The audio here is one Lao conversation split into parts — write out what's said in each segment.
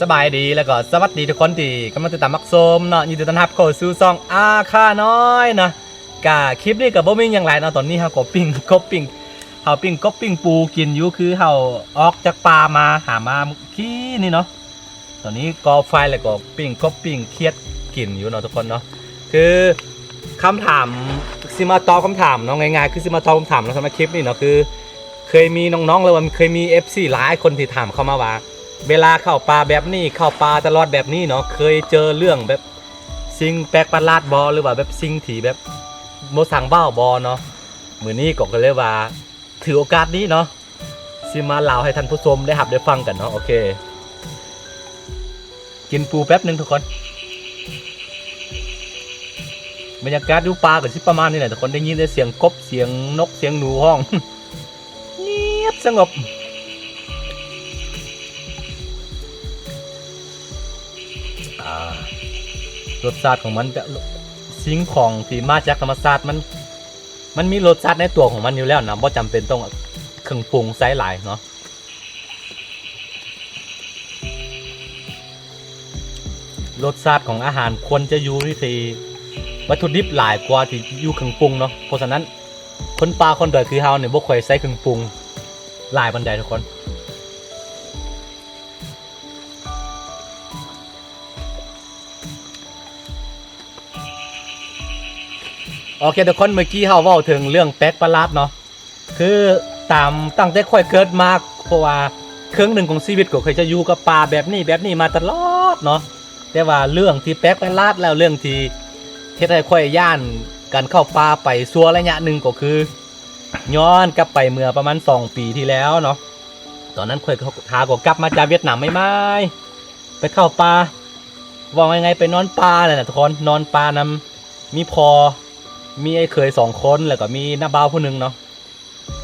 ສະບາຍດີ ແລ້ວກໍສະຫວັດດີທຸກຄົນທີ່ກຳລັງຕິດຕາມຮັບຊົມເນາະ. ຍິນດີຕ້ອນຮັບເຂົ້າສູ່ຊ່ອງອາຄານ້ອຍເນາະ. ກະຄລິບນີ້ກໍບໍ່ມີຫຍັງຫຼາຍເນາະ. ຕອນນີ້ເຮົາກໍປີ້ງກົບ ປີ້ງ ເຮົາປີ້ງກົບປີ້ງປູກິນຢູ່ ຄືເຮົາອອກຈາກປ່າມາ ຫາມາເມື່ອກີ້ນີ້ເນາະ. ຕອນນີ້ກໍ່ໄຟ ແລ້ວກໍປີ້ງກົບປີ້ງຂຽດກິນຢູ່ເນາະທຸກຄົນເນາະ. ຄືຄຳຖາມ ຊິມາຕອບຄຳຖາມເນາະ, ງ່າຍໆ ຄືຊິມາຕອບຄຳຖາມເນາະ. ສຳລັບຄລິບນີ້ເນາະ ຄືເຄີຍມີນ້ອງໆ ຫຼືວ່າເຄີຍມີເອັຟຊີຫຼາຍຄົນທີ່ຖາມເຂົ້າມາວ່າ ເວລາເຂົ້າປ່າແບບນີ້ ເຂົ້າປ່າຕະຫຼອດແບບນີ້ເນາະ ເຄີຍເຈີເລື່ອງແບບສິ່ງແປກປະຫຼາດບໍ່ ຫຼືວ່າແບບສິ່ງທີ່ແບບບໍ່ຊ່າງເວົ້າບໍ່ເນາະ. ມື້ນີ້ກໍ ກໍເລີຍວ່າ ຖືໂອກາດນີ້ເນາະ ຊິມາເລົ່າໃຫ້ທ່ານຜູ້ຊົມໄດ້ຮັບໄດ້ຟັງກັນເນາະ. ໂອເຄ ກິນປູແປັບໜຶ່ງທຸກຄົນ. ບັນຍາກາດຢູ່ປ່າກໍຊິປະມານນີ້ແຫຼະທຸກຄົນ, ໄດ້ຍິນແຕ່ສຽງກົບ ສຽງນົກ ສຽງໜູຮ້ອງ ງຽບສະຫງົບ. ອ່າ ລົດຊາດຂອງມັນ ແບບ ສິ່ງຂອງທີ່ມາຈາກທຳມະຊາດ ມັນ ມັນມີລົດຊາດໃນຕົວຂອງມັນຢູ່ແລ້ວນະ, ບໍ່ຈຳເປັນຕ້ອງເຄື່ອງປຸງໃສ່ຫຼາຍເນາະ. ລົດຊາດຂອງອາຫານຄວນຈະຢູ່ທີ່ວັດຖຸດິບຫຼາຍກວ່າທີ່ຢູ່ເຄື່ອງປຸງເນາະ. ເພາະສະນັ້ນ ຄົນປ່າຄົນດອຍຄືເຮົານີ້ ບໍ່ຄ່ອຍໃສ່ເຄື່ອງປຸງຫຼາຍປານໃດທຸກຄົນ. ໂອເຄທຸກຄົນ, ເມື່ອກີ້ເຮົາເວົ້າເຖິງເລື່ອງແປກປະຫຼາດເນາະ. ຄືຕາມ ຕັ້ງແຕ່ຂ້ອຍເກີດມາ ເພາະວ່າເຄິ່ງໜຶ່ງຂອງຊີວິດກໍຂ້ອຍຈະຢູ່ກັບປ່າແບບນີ້ ແບບນີ້ມາຕະຫຼອດເນາະ. ແຕ່ວ່າເລື່ອງທີ່ແປກປະຫຼາດ ແລ້ວເລື່ອງທີ່ເຮັດໃຫ້ຂ້ອຍຢ້ານການເຂົ້າປ່າໄປຊົ່ວໄລຍະໜຶ່ງ ກໍຄືຍ້ອນກັບໄປເມື່ອປະມານສອງປີທີ່ແລ້ວເນາະ. ຕອນນັ້ນຂ້ອຍຫາກໍກັບມາຈາກຫວຽດນາມໃໝ່ໆ ໄປເຂົ້າປ່າ ເວົ້າງ່າຍໆ ໄປນອນປ່ານັ້ນນະທຸກຄົນ. ນອນປ່ານຳ ມີພໍ່ ມີອ້າຍເຂີຍສອງຄົນ ແລ້ວກໍມີນ້າບ່າວຜູ້ໜຶ່ງເນາະ,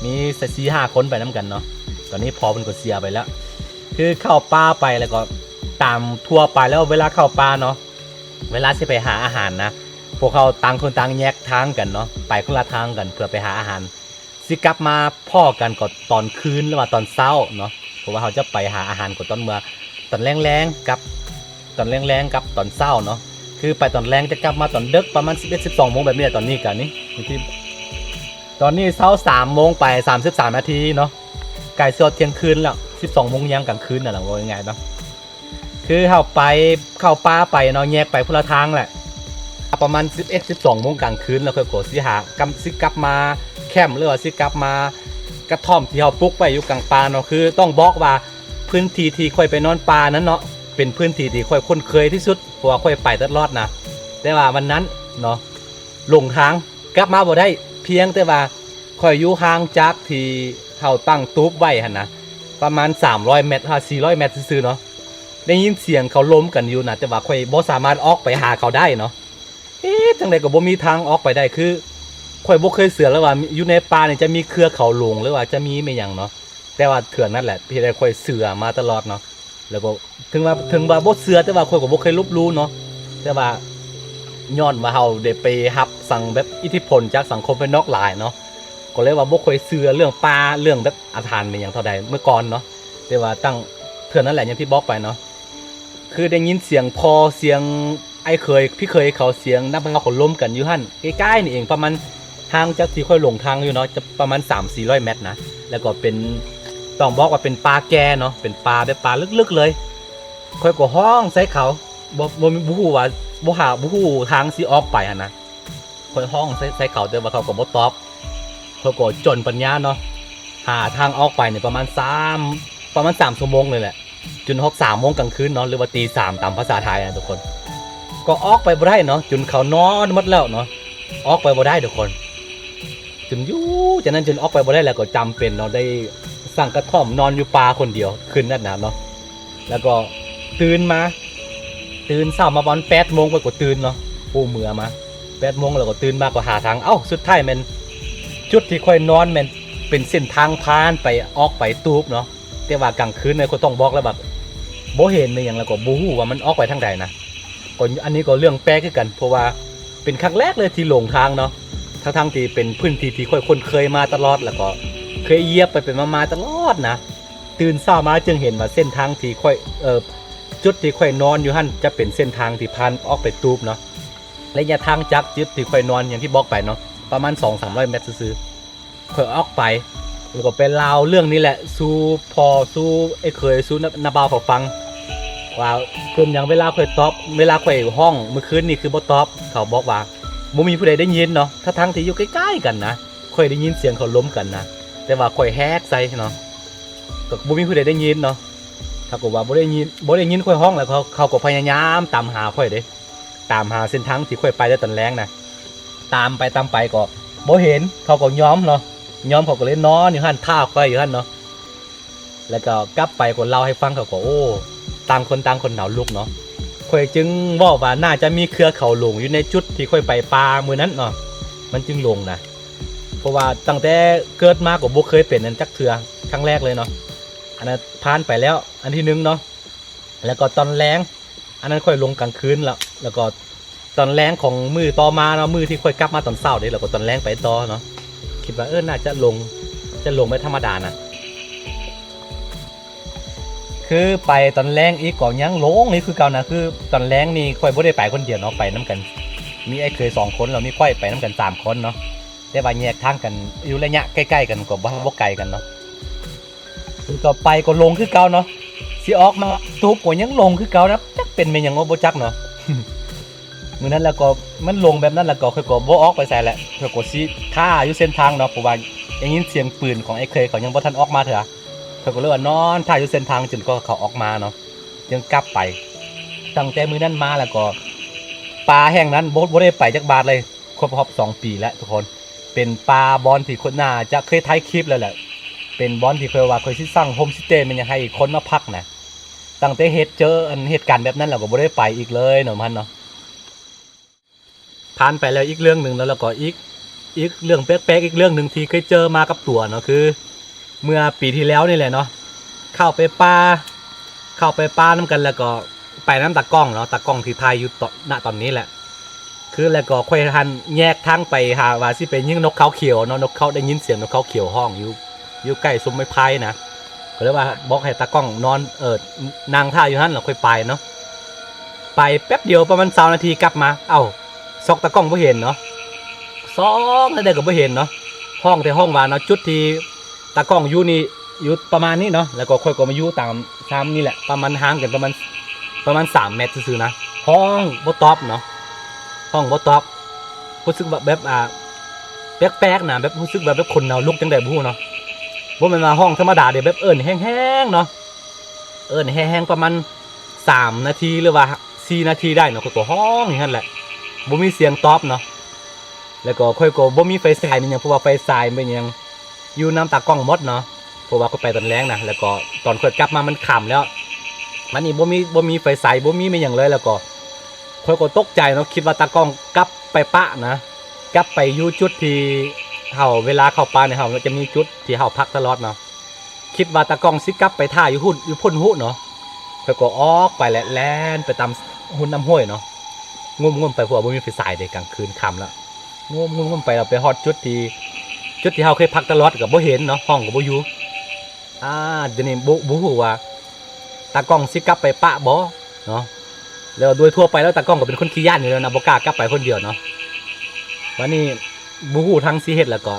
ມີສີ່ຫ້າຄົນໄປນຳກັນເນາະ. ຕອນນີ້ພໍ່ເພິ່ນກໍເສຍໄປແລ້ວ. ຄືເຂົ້າປ່າໄປ ແລ້ວກໍຕາມທົ່ວໄປແລ້ວ ເວລາເຂົ້າປ່າເນາະ ເວລາຊິໄປຫາອາຫານນະ ພວກເຮົາຕ່າງຄົນຕ່າງແຍກທາງກັນເນາະ, ໄປຄົນລະທາງກັນເພື່ອໄປຫາອາຫານ. ຊິກັບມາພໍ້ກັນກໍຕອນຄືນ ຫຼືວ່າຕອນເຊົ້າເນາະ, ເພາະວ່າເຮົາຈະໄປຫາອາຫານກໍຕອນເມື່ອ ຕອນແລງໆ ກັບ ຕອນແລງໆ ກັບຕອນເຊົ້າເນາະ. ຄືໄປຕອນແລງຈະກັບມາຕອນເດິກ ປະມານສິບເອັດ ສິບສອງໂມງແບບນີ້ແຫຼະ. ຕອນນີ້ກະນີ້ ນີ້ທີ່ ຕອນນີ້ເຊົ້າສາມໂມງໄປສາມສິບສາມນາທີເນາະ, ໃກ້ຊິຮອດທ່ຽງຄືນແລ້ວ ສິບສອງໂມງຍາມກາງຄືນນັ້ນແຫຼະ ເວົ້າງ່າຍໆເນາະ. ຄືເຮົາໄປ ເຂົ້າປ່າໄປເນາະ ແຍກໄປຄົນລະທາງແຫຼະ ປະມານສິບເອັດ ສິບສອງໂມງກາງຄືນ ແລ້ວຂ້ອຍກໍຊິຫາ ກຳ ຊິກັບມາແຄມ ຫຼືວ່າຊິກັບມາກະທ່ອມທີ່ເຮົາປຸກໄວ້ຢູ່ກາງປ່າເນາະ. ຄືຕ້ອງບອກວ່າພື້ນທີ່ທີ່ຂ້ອຍໄປນອນປ່ານັ້ນເນາະ ເປັນພື້ນທີ່ທີ່ຂ້ອຍຄຸ້ນເຄີຍທີ່ສຸດ ເພາະວ່າຂ້ອຍໄປຕະຫຼອດນະ. ແຕ່ວ່າວັນນັ້ນເນາະ ຫຼົງທາງ ກັບມາບໍ່ໄດ້, ພຽງແຕ່ວ່າຂ້ອຍຢູ່ຫ່າງຈາກທີ່ເຮົາຕັ້ງຕູບໄວ້ຫັ້ນນະ ປະມານສາມຮ້ອຍແມັດ ຫາ ສີ່ຮ້ອຍແມັດຊື່ໆເນາະ. ໄດ້ຍິນສຽງເຂົາລົມກັນຢູ່ນະ, ແຕ່ວ່າຂ້ອຍບໍ່ສາມາດອອກໄປຫາເຂົາໄດ້ເນາະ. ເຮັດຈັ່ງໃດກໍບໍ່ມີທາງອອກໄປໄດ້. ຄືຂ້ອຍບໍ່ເຄີຍເຊື່ອເລີຍວ່າຢູ່ໃນປ່ານີ້ຈະມີເຄືອເຂົາຫຼົງ ຫຼືວ່າຈະມີແມ່ນຫຍັງເນາະ. ແຕ່ວ່າເທື່ອນັ້ນແຫຼະ ເຮັດໃຫ້ຂ້ອຍເຊື່ອມາຕະຫຼອດເນາະ. ແລ້ວກໍເຖິງວ່າ ເຖິງວ່າບໍ່ເຊື່ອ ແຕ່ວ່າຂ້ອຍກໍບໍ່ເຄີຍລົບຫຼູ່ເນາະ. ແຕ່ວ່າຍ້ອນວ່າເຮົາໄດ້ໄປຮັບສັງ ແບບອິດທິພົນຈາກສັງຄົມພາຍນອກຫຼາຍເນາະ, ກໍເລີຍວ່າບໍ່ຄ່ອຍເຊື່ອເລື່ອງປ່າ ເລື່ອງແບບອາຖານແມ່ນຫຍັງເທົ່າໃດເມື່ອກ່ອນເນາະ. ແຕ່ວ່າຕັ້ງເທື່ອນັ້ນແຫຼະ ຢ່າງທີ່ບອກໄປເນາະ, ຄືໄດ້ຍິນສຽງພໍ່ ສຽງອ້າຍເຂີຍ ພີ່ເຂີຍເຂົາ ສຽງນ້າບ່າວເຂົາລົມກັນຢູ່ຫັ້ນ ໃກ້ໆນີ້ເອງ ປະມານ ຫ່າງຈາກທີ່ຂ້ອຍຫຼົງທາງຢູ່ເນາະ ຈະປະມານສາມສີ່ຮ້ອຍແມັດນະ. ແລ້ວກໍເປັນ ຕ້ອງບອກວ່າເປັນປ່າແກ່ເນາະ, ເປັນປ່າແບບປ່າເລິກໆເລີຍ. ຂ້ອຍກໍຮ້ອງໃສ່ເຂົາ ບໍ່ ບໍ່ ບໍ່ຮູ້ວ່າ ບໍ່ຫາ ບໍ່ຮູ້ທາງຊິອອກໄປຫັ້ນນະ. ຂ້ອຍຮ້ອງໃສ່ ໃສ່ເຂົາ ແຕ່ວ່າເຂົາກໍບໍ່ຕອບ. ຂ້ອຍກໍຈົນປັນຍາເນາະ ຫາທາງອອກໄປນີ້ປະມານສາມ ປະມານສາມຊົ່ວໂມງເລີຍແຫຼະ. ຈົນຮອດສາມໂມງກາງຄືນເນາະ ຫຼືວ່າຕີສາມຕາມພາສາໄທນະທຸກຄົນ, ກໍອອກໄປບໍ່ໄດ້ເນາະ, ຈົນເຂົານອນໝົດແລ້ວເນາະ, ອອກໄປບໍ່ໄດ້ທຸກຄົນ. ຈົນຢູ່ຈັ່ງນັ້ນ ຈົນອອກໄປບໍ່ໄດ້ ແລ້ວກໍຈຳເປັນເນາະ ໄດ້ສ້າງກະທ່ອມນອນຢູ່ປ່າຄົນດຽວຄືນນັ້ນນະເນາະ. ແລ້ວກໍຕື່ນມາ ຕື່ນເຊົ້າມາປະມານແປດໂມງ ຂ້ອຍກໍຕື່ນເນາະ, ໂອ້ ເມື່ອມາ ແປດໂມງ ແລ້ວກໍຕື່ນມາກໍຫາທາງ ເອົ້າ ສຸດທ້າຍແມ່ນຈຸດທີ່ຂ້ອຍນອນແມ່ນເປັນເສັ້ນທາງຜ່ານໄປ ອອກໄປຕູບເນາະ. ແຕ່ວ່າກາງຄືນນີ້ກໍຕ້ອງບອກແລ້ວວ່າບໍ່ເຫັນແມ່ນຫຍັງ ແລ້ວກໍບໍ່ຮູ້ວ່າມັນອອກໄປທາງໃດນະ. ກໍ ອັນນີ້ກໍເລື່ອງແປກຄືກັນ ເພາະວ່າເປັນຄັ້ງແລກເລີຍທີ່ຫຼົງທາງເນາະ, ທັງໆທີ່ເປັນພື້ນທີ່ທີ່ຂ້ອຍຄຸ້ນເຄີຍມາຕະຫຼອດ ແລ້ວກໍເຄີຍຢຽບໄປໆມາໆຕະຫຼອດນະ. ຕື່ນເຊົ້າມາຈຶ່ງເຫັນວ່າເສັ້ນທາງທີ່ຂ້ອຍ ເອີ ຈຸດທີ່ຂ້ອຍນອນຢູ່ຫັ້ນຈະເປັນເສັ້ນທາງທີ່ຜ່ານອອກໄປຕູບເນາະ. ໄລຍະທາງຈາກຈຸດທີ່ຂ້ອຍນອນ ຢ່າງທີ່ບອກໄປເນາະ ປະມານສອງສາມຮ້ອຍແມັດຊື່ໆ. ຂ້ອຍອອກໄປ ແລ້ວກໍໄປລາວເລື່ອງນີ້ແຫຼະສູ່ພໍ່ ສູ່ອ້າຍເຂີຍ ສູ່ນ້າ ນ້າບ່າວເຂົາຟັງ ວ່າເປັນຫຍັງເວລາຂ້ອຍຕອບ ເວລາຂ້ອຍຮ້ອງມື້ຄືນນີ້ຄືບໍ່ຕອບ. ເຂົາບອກວ່າບໍ່ມີຜູ້ໃດໄດ້ຍິນເນາະ ທັງໆທີ່ຢູ່ໃກ້ໆກັນນະ. ຂ້ອຍໄດ້ຍິນສຽງເຂົາລົມກັນນະ ແຕ່ວ່າຂ້ອຍແຮກໃສ່ເນາະ ກໍບໍ່ມີຜູ້ໃດໄດ້ຍິນເນາະ. ເຂົາກໍວ່າບໍ່ໄດ້ຍິນ ບໍ່ໄດ້ຍິນຂ້ອຍຮ້ອງ ແລ້ວເຂົາ ເຂົາກໍພະຍາຍາມຕາມຫາຂ້ອຍເດ້ ຕາມຫາເສັ້ນທາງທີ່ຂ້ອຍໄປແຕ່ຕອນແລງນະ. ຕາມໄປ ຕາມໄປກໍບໍ່ເຫັນ ເຂົາກໍຍອມເນາະ ຍອມ ເຂົາກໍເລີຍນອນຢູ່ຫັ້ນ ຖ້າຂ້ອຍຢູ່ຫັ້ນເນາະ. ແລ້ວກໍກັບໄປກໍເລົ່າໃຫ້ຟັງ ເຂົາກໍ ໂອ້ ຕ່າງຄົນຕ່າງຄົນໜາວລຸກເນາະ. ຂ້ອຍຈຶ່ງເວົ້າວ່າໜ້າຈະມີເຄືອເຂົາຫຼົງຢູ່ໃນຈຸດທີ່ຂ້ອຍໄປປ່າມື້ນັ້ນເນາະ ມັນຈຶ່ງຫຼົງນະ. ເພາະວ່າຕັ້ງແຕ່ເກີດມາກໍບໍ່ເຄີຍເປັນອັນຈັກເທື່ອ ຄັ້ງແລກເລີຍເນາະ. ອັນນັ້ນຜ່ານໄປແລ້ວ ອັນທີໜຶ່ງເນາະ. ແລ້ວກໍຕອນແລງ ອັນນັ້ນຂ້ອຍລົງກາງຄືນແລ້ວ ແລ້ວກໍຕອນແລງຂອງມື້ຕໍ່ມາເນາະ ມື້ທີ່ຂ້ອຍກັບມາຕອນເຊົ້າເດ້ ແລ້ວກໍຕອນແລງໄປຕໍ່ເນາະ. ຄິດວ່າ ເອີ ໜ້າຈະຫຼົງ ຈະຫຼົງແບບທຳມະດານະ. ຄືໄປຕອນແລງອີກກໍຍັງຫຼົງອີກຄືເກົ່ານະ. ຄືຕອນແລງນີ້ຂ້ອຍບໍ່ໄດ້ໄປຄົນດຽວເນາະ ໄປນຳກັນ ມີອ້າຍເຂີຍສອງຄົນ ແລ້ວມີຂ້ອຍໄປນຳກັນສາມຄົນເນາະ. ແຕ່ວ່າແຍກທາງກັນຢູ່ໄລຍະໃກ້ໆກັນ ກໍບໍ່ ບໍ່ໄກກັນເນາະ. ຄືຕໍ່ໄປກໍຫຼົງຄືເກົ່າເນາະ ຊິອອກມາຕູບກໍຍັງຫຼົງຄືເກົ່ານະ ຈັກເປັນແມ່ນຫຍັງບໍ່ ບໍ່ຈັກເນາະ. ມື້ນັ້ນແລ້ວກໍມັນຫຼົງແບບນັ້ນ ແລ້ວກໍຂ້ອຍກໍບໍ່ອອກໄປໃສແຫຼະ ຂ້ອຍກໍຊິຖ້າຢູ່ເສັ້ນທາງເນາະ. ເພາະວ່າໄດ້ຍິນສຽງປືນຂອງອ້າຍເຂີຍເຂົາຍັງບໍ່ທັນອອກມາເທື່ອ ຂ້ອຍກໍເລີຍວ່ານອນຖ້າຢູ່ເສັ້ນທາງຈົນກວ່າເຂົາອອກມາເນາະ ຈຶ່ງກັບໄປ. ຕັ້ງແຕ່ມື້ນັ້ນມາແລ້ວກໍປ່າແຫ່ງນັ້ນບໍ່ ບໍ່ໄດ້ໄປຈັກບາດເລີຍ ຄົບຮອບສອງປີແລ້ວທຸກຄົນ. ເປັນປ່າບ່ອນທີ່ຄົນໜ້າຈະເຄີຍຖ່າຍຄລິບແລ້ວແຫຼະ ເປັນບ່ອນທີ່ຂ້ອຍວ່າຂ້ອຍຊິສ້າງໂຮມສະເຕແມ່ນຫຍັງໃຫ້ຄົນມາພັກນະ. ຕັ້ງແຕ່ເຮັດເຈີອັນເຫດການແບບນັ້ນແລ້ວກໍບໍ່ໄດ້ໄປອີກເລີຍເນາະ ມັນເນາະ. ຜ່ານໄປແລ້ວອີກເລື່ອງໜຶ່ງເນາະ ແລ້ວກໍອີກ ອີກເລື່ອງແປກໆອີກເລື່ອງໜຶ່ງທີ່ເຄີຍເຈີມາກັບຕົວເນາະ ຄືເມື່ອປີທີ່ແລ້ວນີ້ແຫຼະເນາະ ເຂົ້າໄປປ່າ ເຂົ້າໄປປ່ານຳກັນ ແລ້ວກໍໄປນຳຕາກ້ອງເນາະ ຕາກ້ອງທີ່ຖ່າຍຢູ່ຕອນ ນະຕອນນີ້ແຫຼະ. ຄືແລ້ວກໍຂ້ອຍຫັ້ນແຍກທາງໄປຫາວ່າຊິໄປຍິງນົກເຂົາຂຽວເນາະ ນົກເຂົາ ໄດ້ຍິນສຽງນົກເຂົາຂຽວຮ້ອງຢູ່ ຢູ່ໃກ້ຊຸມໄມ້ໄຜ່ນະ ກໍເລີຍວ່າບອກໃຫ້ຕາກ້ອງນອນ ເອີ ນັ່ງຖ້າຢູ່ຫັ້ນ ແລ້ວຄ່ອຍໄປເນາະ. ໄປແປັບດຽວປະມານຊາວນາທີກັບມາ ເອົ້າ ສ່ອງຕາກ້ອງບໍ່ເຫັນເນາະ ສ່ອງແນວໃດກໍບໍ່ເຫັນເນາະ. ຮ້ອງແຕ່ຮ້ອງວ່າເນາະ ຈຸດທີ່ຕາກ້ອງຢູ່ນີ້ ຢູ່ປະມານນີ້ເນາະ ແລ້ວກໍຂ້ອຍກໍມາຢູ່ຕາມຊາມນີ້ແຫຼະ ປະມານຫ່າງກັນປະມານ ປະມານສາມແມັດຊື່ໆນະ. ຮ້ອງບໍ່ຕອບເນາະ ຮ້ອງບໍ່ຕອບ ຮູ້ສຶກວ່າແບບ ອ່າ ແປກໆນະ ແບບຮູ້ສຶກວ່າແບບ ແບບຂົນໜາວລຸກຈັ່ງໃດບໍ່ຮູ້ເນາະ. ບໍ່ແມ່ນວ່າຮ້ອງທຳມະດາເດ້ ແບບເອີ້ນແຮງໆເນາະ ເອີ້ນແຮງໆປະມານສາມນາທີ ຫຼືວ່າສີ່ນາທີໄດ້ເນາະ ຂ້ອຍກໍຮ້ອງຢູ່ຫັ້ນແຫຼະ ບໍ່ມີສຽງຕອບເນາະ. ແລ້ວກໍຂ້ອຍກໍບໍ່ມີໄຟສາຍແມ່ນຫຍັງ ເພາະວ່າໄຟສາຍແມ່ນຫຍັງຢູ່ນຳຕາກ້ອງໝົດເນາະ ເພາະວ່າຂ້ອຍໄປຕອນແລງນະ ແລ້ວກໍຕອນຂ້ອຍກັບມາມັນຄ່ຳແລ້ວ ມັນນີ້ບໍ່ມີ ບໍ່ມີໄຟສາຍ ບໍ່ມີແມ່ນຫຍັງເລີຍ. ແລ້ວກໍຂ້ອຍກໍຕົກໃຈເນາະ ຄິດວ່າຕາກ້ອງກັບໄປປະນະ ກັບໄປຢູ່ຈຸດທີ່ເຮົາ ເວລາເຂົ້າປ່ານີ້ ເຮົາຈະມີຈຸດທີ່ເຮົາພັກຕະຫຼອດເນາະ. ຄິດວ່າຕາກ້ອງຊິກັບໄປຖ້າຢູ່ພຸ້ນ ຢູ່ພຸ້ນຫຸເນາະ ຂ້ອຍກໍອອກໄປແຫຼະ ແລ່ນໄປຕາມຮຸ່ນນ້ຳຫ້ວຍເນາະ ງຸ້ມໆໄປ ເພາະວ່າບໍ່ມີໄຟສາຍເດ້ ກາງຄືນຄ່ຳແລ້ວ ງຸ້ມໆໄປ ແລ້ວໄປຮອດຈຸດທີ່ ຈຸດທີ່ເຮົາເຄີຍພັກຕະຫຼອດກໍບໍ່ເຫັນເນາະ ຫ້ອງກໍບໍ່ຢູ່. ອ່າ ດຽວນີ້ບໍ່ ບໍ່ຮູ້ວ່າຕາກ້ອງຊິກັບໄປປະບໍ່ເນາະ. ແລ້ວໂດຍທົ່ວໄປແລ້ວຕາກ້ອງກໍເປັນຄົນຂີ້ຢ້ານຢູ່ແລ້ວນະ ບໍ່ກ້າກັບໄປຄົນດຽວເນາະ. ບາດນີ້ບໍ່ຮູ້ທາງຊິເຮັດ ແລ້ວກໍ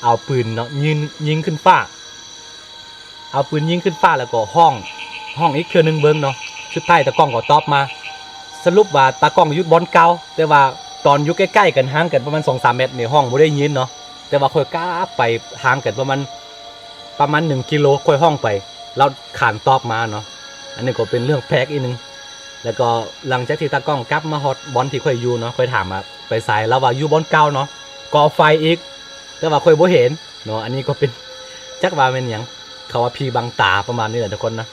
ເອົາປືນເນາະ ຍິງ ຍິງຂຶ້ນຟ້າ ເອົາປືນຍິງຂຶ້ນຟ້າແລ້ວກໍຮ້ອງ ຮ້ອງອີກເທື່ອໜຶ່ງເບິ່ງເນາະ. ສຸດທ້າຍຕາກ້ອງກໍຕອບມາ ສະຫຼຸບວ່າຕາກ້ອງຢູ່ບ່ອນເກົ່າ ແຕ່ວ່າຕອນຢູ່ໃກ້ໆກັນ ຫ່າງກັນປະມານສອງສາມແມັດນີ້ ຮ້ອງບໍ່ໄດ້ຍິນເນາະ. ແຕ່ວ່າຂ້ອຍກ້າໄປ ຫ່າງກັນປະມານ ປະມານໜຶ່ງກິໂລ ຂ້ອຍຮ້ອງໄປ ລາວຂານຕອບມາເນາະ. ອັນນີ້ກໍເປັນເລື່ອງແປກອີກໜຶ່ງ. ແລ້ວກໍຫຼັງຈາກທີ່ຕາກ້ອງກັບມາຮອດບ່ອນທີ່ຂ້ອຍຢູ່ເນາະ ຂ້ອຍຖາມວ່າໄປໃສ ລາວວ່າຢູ່ບ່ອນເກົ່າເນາະ ກໍ່ໄຟອີກ ແຕ່ວ່າຂ້ອຍບໍ່ເຫັນເນາະ. ອັນນີ້ກໍເປັນ ຈັກວ່າແມ່ນຫຍັງ ເຂົາວ່າຜີບັງຕາປະມານນີ້ແຫຼະທຸກຄົນນະ.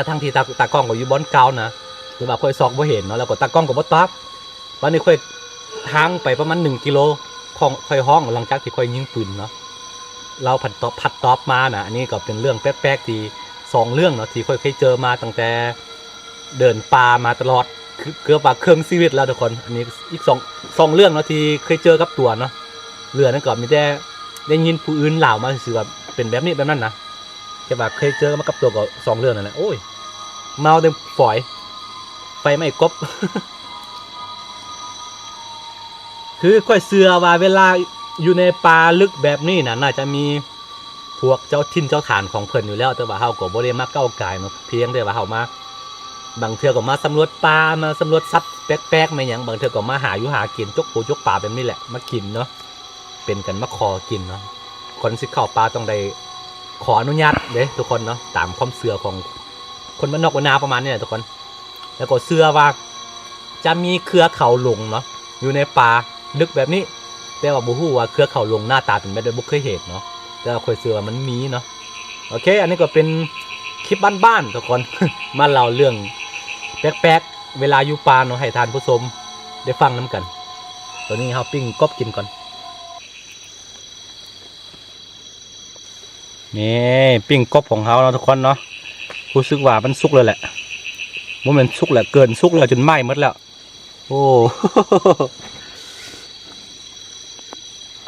ທັງໆທີ່ຕາ ຕາກ້ອງກໍຢູ່ບ່ອນເກົ່ານະ ແຕ່ວ່າຂ້ອຍຊອກບໍ່ເຫັນເນາະ ແລ້ວກໍຕາກ້ອງກໍບໍ່ຕອບ. ບາດນີ້ຂ້ອຍຫ່າງໄປປະມານໜຶ່ງກິໂລ ຂ້ອຍຮ້ອງ ຫຼັງຈາກທີ່ຂ້ອຍຍິງປືນເນາະ ລາວພັດຕອບ ພັດຕອບມານະ. ອັນນີ້ກໍເປັນເລື່ອງແປກໆທີ່ ສອງເລື່ອງເນາະ ທີ່ຂ້ອຍເຄີຍເຈີມາຕັ້ງແຕ່ເດີນປ່າມາຕະຫຼອດ ຄື ເກືອບວ່າເຄິ່ງຊີວິດແລ້ວທຸກຄົນ. ອັນນີ້ອີກສອງ ສອງເລື່ອງເນາະທີ່ເຄີຍເຈີກັບຕົວເນາະ ເຫຼືອນັ້ນກໍມີແຕ່ໄດ້ຍິນຜູ້ອື່ນເລົ່າມາຊື່ໆວ່າເປັນແບບນີ້ແບບນັ້ນນະ. ແຕ່ວ່າເຄີຍເຈີມາກັບຕົວກໍສອງເລື່ອງນັ້ນແຫຼະ ໂອ້ຍ ເມົາແຕ່ຝອຍ ໄຟໄໝ້ກົບ. ຄືຂ້ອຍເຊື່ອວ່າເວລາຢູ່ໃນປ່າລຶກແບບນີ້ນະ ໜ້າຈະມີພວກເຈົ້າຖິ່ນເຈົ້າຖານຂອງເພິ່ນຢູ່ແລ້ວ, ແຕ່ວ່າເຮົາກໍບໍ່ໄດ້ມາກ້າວກ່າຍເນາະ, ພຽງແຕ່ວ່າເຮົາມາ ບາງເທື່ອກໍມາສຳຫຼວດປ່າ ມາສຳຫຼວດສັດແປກໆ ແມ່ນຫຍັງ, ບາງເທື່ອກໍມາຫາຢູ່ຫາກິນ ຈົກປູຈົກປາແບບນີ້ແຫຼະ ມາກິນເນາະ. ເປັນກັນມາຂໍກິນເນາະ. ຄົນຊິເຂົ້າປ່າຕ້ອງໄດ້ຂໍອະນຸຍາດເດ້ທຸກຄົນເນາະ, ຕາມຄວາມເຊື່ອຂອງຄົນບ້ານນອກບ້ານນາປະມານນີ້ແຫຼະທຸກຄົນ. ແລ້ວກໍເຊື່ອວ່າຈະມີເຄືອເຂົາຫຼົງເນາະ ຢູ່ໃນປ່າລຶກແບບນີ້, ແຕ່ວ່າບໍ່ຮູ້ວ່າເຄືອເຂົາຫຼົງໜ້າຕາເປັນແບບໃດ ບໍ່ເຄີຍເຫັນເນາະ, ແຕ່ວ່າຂ້ອຍເຊື່ອວ່າມັນມີເນາະ. ໂອເຄ ອັນນີ້ກໍເປັນຄລິບບ້ານໆ ທຸກຄົນ ມາເລົ່າເລື່ອງແປກໆ ເວລາຢູ່ປ່າເນາະ ໃຫ້ທ່ານຜູ້ຊົມໄດ້ຟັງນຳກັນ. ຕອນນີ້ເຮົາປີ້ງກົບກິນກ່ອນ. ນີ້ ປີ້ງກົບຂອງເຮົາເນາະທຸກຄົນເນາະ, ຮູ້ສຶກວ່າມັນສຸກແລ້ວແຫຼະ, ບໍ່ແມ່ນສຸກແຫຼະ ເກີນສຸກແລ້ວ ຈົນໄໝ້ໝົດແລ້ວ. ໂອ້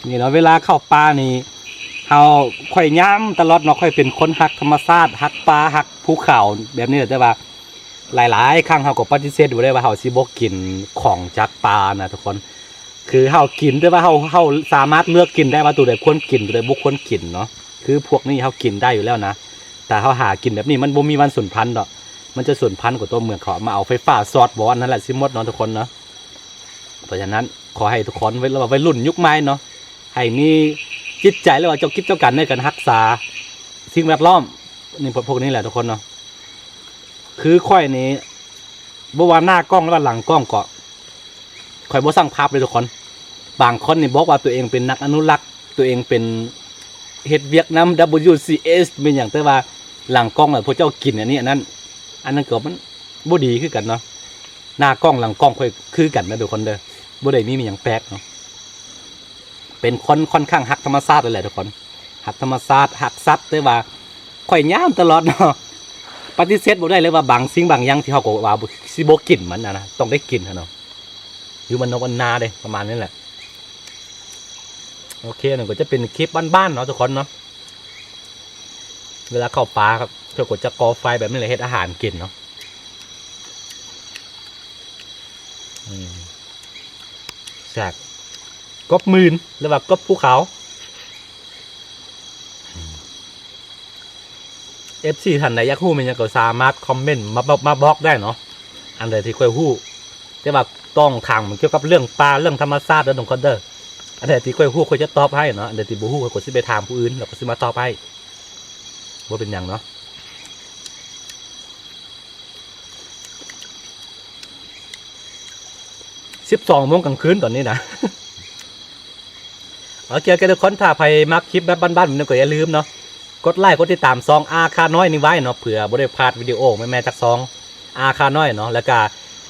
ນີ້ເນາະ ເວລາເຂົ້າປ່ານີ້ ເຮົາ ຂ້ອຍຍາມຕະຫຼອດເນາະ, ຂ້ອຍເປັນຄົນຮັກທຳມະຊາດ ຮັກປ່າ ຮັກພູເຂົາແບບນີ້ແຫຼະ, ແຕ່ວ່າ ຫຼາຍໆຄັ້ງເຮົາກໍປະຕິເສດບໍ່ໄດ້ວ່າເຮົາຊິບໍ່ກິນຂອງຈາກປ່ານະທຸກຄົນ. ຄືເຮົາກິນ ແຕ່ວ່າເຮົາ ເຮົາສາມາດເລືອກກິນໄດ້ວ່າໂຕໃດຄວນກິນ ໂຕໃດບໍ່ຄວນກິນເນາະ. ຄືພວກນີ້ເຮົາກິນໄດ້ຢູ່ແລ້ວນະ, ຖ້າເຮົາຫາກິນແບບນີ້ມັນບໍ່ມີວັນສູນພັນດອກ, ມັນຈະສູນພັນກໍຕໍ່ເມື່ອເຂົາມາເອົາໄຟຟ້າຊັອດບໍ່ ອັນນັ້ນແຫຼະຊິໝົດເນາະທຸກຄົນເນາະ. ເພາະສະນັ້ນ ຂໍໃຫ້ທຸກຄົນ ເວົ້ນວ່າໄວລຸ້ນຍຸກໃໝ່ເນາະ ໃຫ້ມີຈິດໃຈ ຫຼືວ່າເຈົ້າກິດເຈົ້າການໃນການຮັກສາສິ່ງແວດລ້ອມ ນີ້ ພວກນີ້ແຫຼະທຸກຄົນເນາະ. ຄືຂ້ອຍນີ້ ບໍ່ວ່າໜ້າກ້ອງ ຫຼືວ່າຫຼັງກ້ອງກໍ ຂ້ອຍບໍ່ສ້າງພາບເລີຍທຸກຄົນ. ບາງຄົນນີ້ບອກວ່າຕົວເອງເປັນນັກອະນຸລັກ ຕົວເອງເປັນ ເຮັດວຽກນຳ WCS ແມ່ນຫຍັງ, ແຕ່ວ່າຫຼັງກ້ອງລະພວກເຈົ້າກິນອັນນີ້ອັນນັ້ນ ອັນນັ້ນກໍມັນບໍ່ດີຄືກັນເນາະ. ໜ້າກ້ອງຫຼັງກ້ອງຂ້ອຍຄືກັນນະທຸກຄົນເດີ, ບໍ່ໄດ້ມີຫຍັງແປກເນາະ. ເປັນຄົນຂ້ອນຂ້າງຮັກທຳມະຊາດເລີຍແຫຼະທຸກຄົນ, ຮັກທຳມະຊາດ ຮັກສັດ, ແຕ່ວ່າຂ້ອຍຍາມຕະຫຼອດເນາະ, ປະຕິເສດບໍ່ໄດ້ເລີຍວ່າບາງສິ່ງບາງຢ່າງທີ່ເຮົາກໍວ່າຊິບໍ່ກິນມັນນະ ຕ້ອງໄດ້ກິນຫັ້ນເນາະ. ຢູ່ບ້ານນອກບ້ານນາເດ້ ປະມານນີ້ແຫຼະ. ໂອເຄ ນັ້ນກໍຈະເປັນຄລິບບ້ານໆເນາະທຸກຄົນເນາະ. ເວລາເຂົ້າປ່າ ເຂົາກໍຈະກໍ່ໄຟແບບນີ້ແຫຼະ ເຮັດອາຫານກິນເນາະ. ອືມ ແຊບ ກົບໝື່ນ ຫຼືວ່າກົບພູເຂົາ. ເອັຟຊີ ທ່ານໃດຢາກຮູ້ແມ່ນຫຍັງກໍສາມາດຄອມເມັນມາ ມາບອກໄດ້ເນາະ, ອັນໃດທີ່ຂ້ອຍຮູ້. ແຕ່ວ່າຕ້ອງຖາມກ່ຽວກັບເລື່ອງປ່າ ເລື່ອງທຳມະຊາດເດີທຸກຄົນເດີ. ອັນໃດທີ່ຂ້ອຍຮູ້ ຂ້ອຍຈະຕອບໃຫ້ເນາະ, ອັນໃດທີ່ບໍ່ຮູ້ ຂ້ອຍກໍຊິໄປຖາມຜູ້ອື່ນ ແລ້ວກໍຊິມາຕອບໃຫ້, ບໍ່ເປັນຫຍັງເນາະ. ສິບສອງໂມງກາງຄືນຕອນນີ້ນະ. ໂອເຄ ໂອເຄ ທຸກຄົນ ຖ້າໃຜມັກຄລິບແບບບ້ານໆແບບນີ້ກໍຢ່າລືມເນາະ ກົດໄລກົດຕິດຕາມຊ່ອງອາຄານ້ອຍນີ້ໄວ້ເນາະ ເພື່ອບໍ່ໄດ້ພາດວິດີໂອໃໝ່ໆຈາກຊ່ອງອາຄານ້ອຍເນາະ. ແລ້ວກະ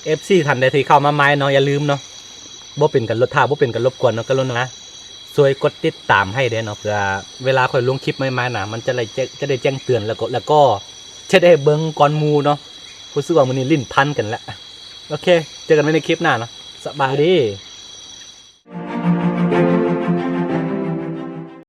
ເອັຟຊີ ທ່ານໃດທີ່ເຂົ້າມາໃໝ່ເນາະ ຢ່າລືມເນາະ ບໍ່ເປັນການລົບ ຖ້າບໍ່ເປັນການລົບກວນເນາະ ກະລຸນາຊ່ວຍກົດຕິດຕາມໃຫ້ແດ່ເນາະ ເພື່ອເວລາຂ້ອຍລົງຄລິບໃໝ່ໆນະ ມັນຈະໄດ້ແຈ້ງ ຈະໄດ້ແຈ້ງເຕືອນ ແລ້ວກໍ ແລ້ວກໍຈະໄດ້ເບິ່ງກ່ອນໝູ່ເນາະ. ຮູ້ສຶກວ່າມື້ນີ້ຫຼິ້ນພັນກັນແລ້ວ. ໂອເຄ ເຈີກັນໃໝ່ໃນຄລິບໜ້າເນາະ. ສະບາຍດີ.